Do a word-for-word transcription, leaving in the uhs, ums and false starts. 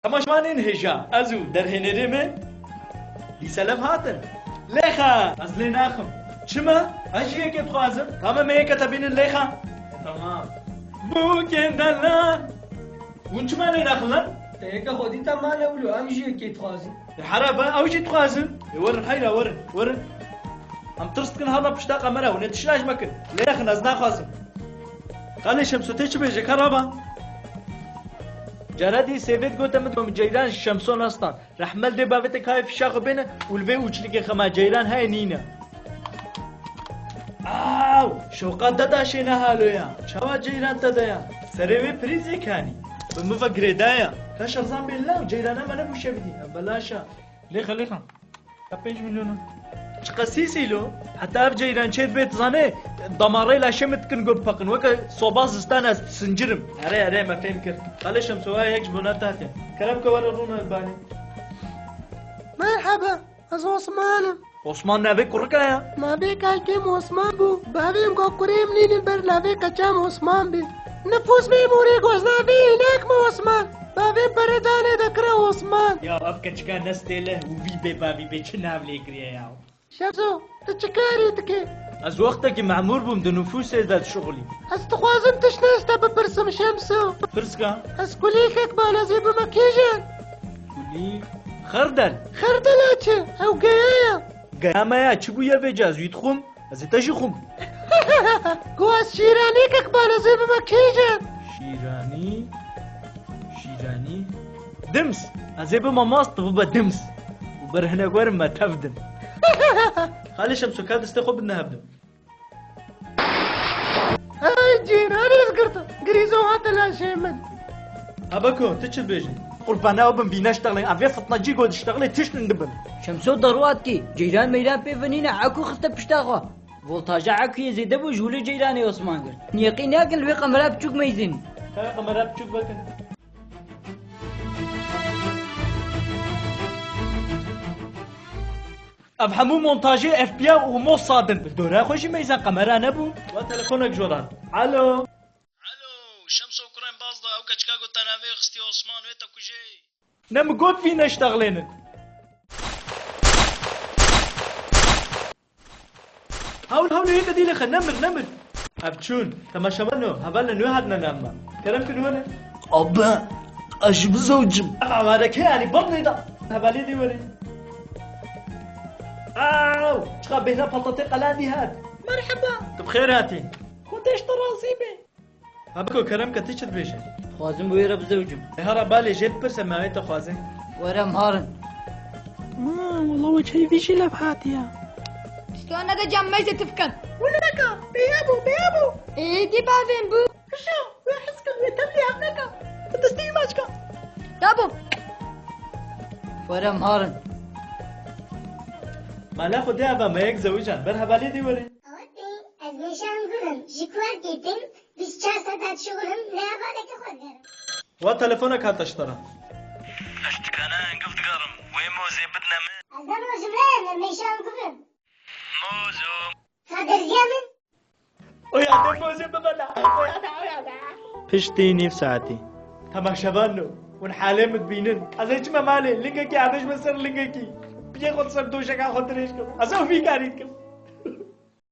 Temaşevanên hêja, ez û derhênerê me lîselev hatin. Lêxa! Ez lê naxim. Çima? Ez jî yekê dixwazim. Tamam, me yeke te bînin, lêxa. Tamam. Bûkên delal. Hûn çima lê naxin lan? Te yeke xwedî te mane wilo, em jî yekê dixwazin. E, herebe, ew jî dixwazin. E, werin, heyra, werin, werin. Em tirs dikin, hana pişta kamera, hûn ê tişt ji me kin. Lê yaxin, ez naxwazim. Xalê Şemso, tê çi bêje, ka raba? Cara dî Sêvêt gote min, min Ceyran Şemso nastan. Rehmel dê bavê te kayê fişa xwe bêne û li vê ûçlikê xema Ceyran heye nîne. Aw! Şoqa deda şêne haloya. Çawa Ceyran te de ya? Serê wê prîzê kanî. Bi min ve girêdaya. Ka şerzan bê law, Ceyrana me nebû şevitî. Belaşa. Lêxa, lêxa. Ka pênc milyon in. Çiqasî sîlo? Heta ev Ceyran çêt bêt zanê, damarê laşê min dikin got peqin. Weke soba zistan ez sincirim. Erê, erê, me fêm kir. Xalê Şemso, wa yek ji bona te hatiye. Kerem ke were rûne li banê. Merhaba, ez Osman im. Osman navê kurika ya? Navê kalkêm Osman bû. Bavê em got kurê em nînin ber navê keçam Osman bê. Nifûs memûrê got navê înak me Osman. Bavê pere dane dekire Osman. Ya ev keçika ne stêleh û vî bê bavî bê çi nav lê kiriye ya? Şemso, tu çi karî dikî? Ez wextekî memûr bûm, di nifûsê de dişuxulîm. Ez dixwazim tiştê ez te bipirsim, Şemso. Pirska? Ez kulîlkek bana zê bime kêjan. Kulîlk? Xerdel? Xerdela çi? Ew geya ya. Geya me ya, çi bûye vêca, ez wî dixwim? Ez ê te jî xwim. Ku ez şîranîkek bana zê bime kêjan. Şîranî? Şîranî? Dims. Ez ê bime mast, tu bibe dims. Û ber hinek werin me tev din. Xalê Şemso, ka destê xwe bidine hevdin. Hey, cîranê ez girtim. Grîzo hate laşê min. Abeko, tu çi dibêjî? Qurbana we bim, vî neştexlin. Ev ê fitnecî got diştexlê tişt dibin. Şemso derwat kî, ceyran meyran pê vinîne, eku xiste pişta xwe. Voltaja ekuyê zêde bû, ji holê ceyranê Osman girt. Yekî nakin li wê qemera piçûk meyzîn. Ka qemera piçûk vekin. Ev hemû montajê F B I û Mossad in. Li dora xwe jî meyzan qemera nebû. Wa telefonek joran. Alo. Alo, Şemso kurên baz da, ew keçika ku te navê xistiye Osman wê te kujê. Ne min got vî neştexlênin. Hewl, hewl, yeke dî lêxe, nemir, nemir. Ev çûn, temaşevano, hevalên wê hatine nav me. Kerem kin were. Abi, ez ji bi zewcim. Ev awareke yanî bab neyda. Hevalê dê were. Aw, çiqa bêhna patatê qelandî hat. Merheba. Tu bi xêr hatî. Xwedê ji te razî be. Abiko, kerem ke, tu çi dibêje? Dixwazim bi wê re bizewicim. E, hara balê jê bipirse, me wê te xwaze. Were em harin. Ma, wela we çeyî vî jî lev hatiye. Piştwana de cam meyze tifkem. Wilo neka, bêya bû, bêya bû. Ê, dî bavên bû. Kişa, wê hez ke, wê tevlî hev neka. Bi destî wî maçka. Dabû. Were em harin. Mala xwe de ava me yek zewican, ber hevalê dê were. Awetê, ez mêşan gurim, ji kuwekê tim, bîst çar saet hat şixulim, ne hevaleke xwe digerim. Wa telefonek hate ji te re. Ez tikane engiv digerim, wê mozê bidine min. Ez ne mozim re, ez mêşan gurim. Mozo. Ka derziya min? Oya de mozê bibe la, oya da, oya da. Piştî nîv saetî. Temaşevano, hûn halê min dibînin. Ez ê çime malê, lingekî erdê ji min ser lingekî. Piyê xwe ser doşeka xwe dirêj kim. Ez ew vî karî dikim.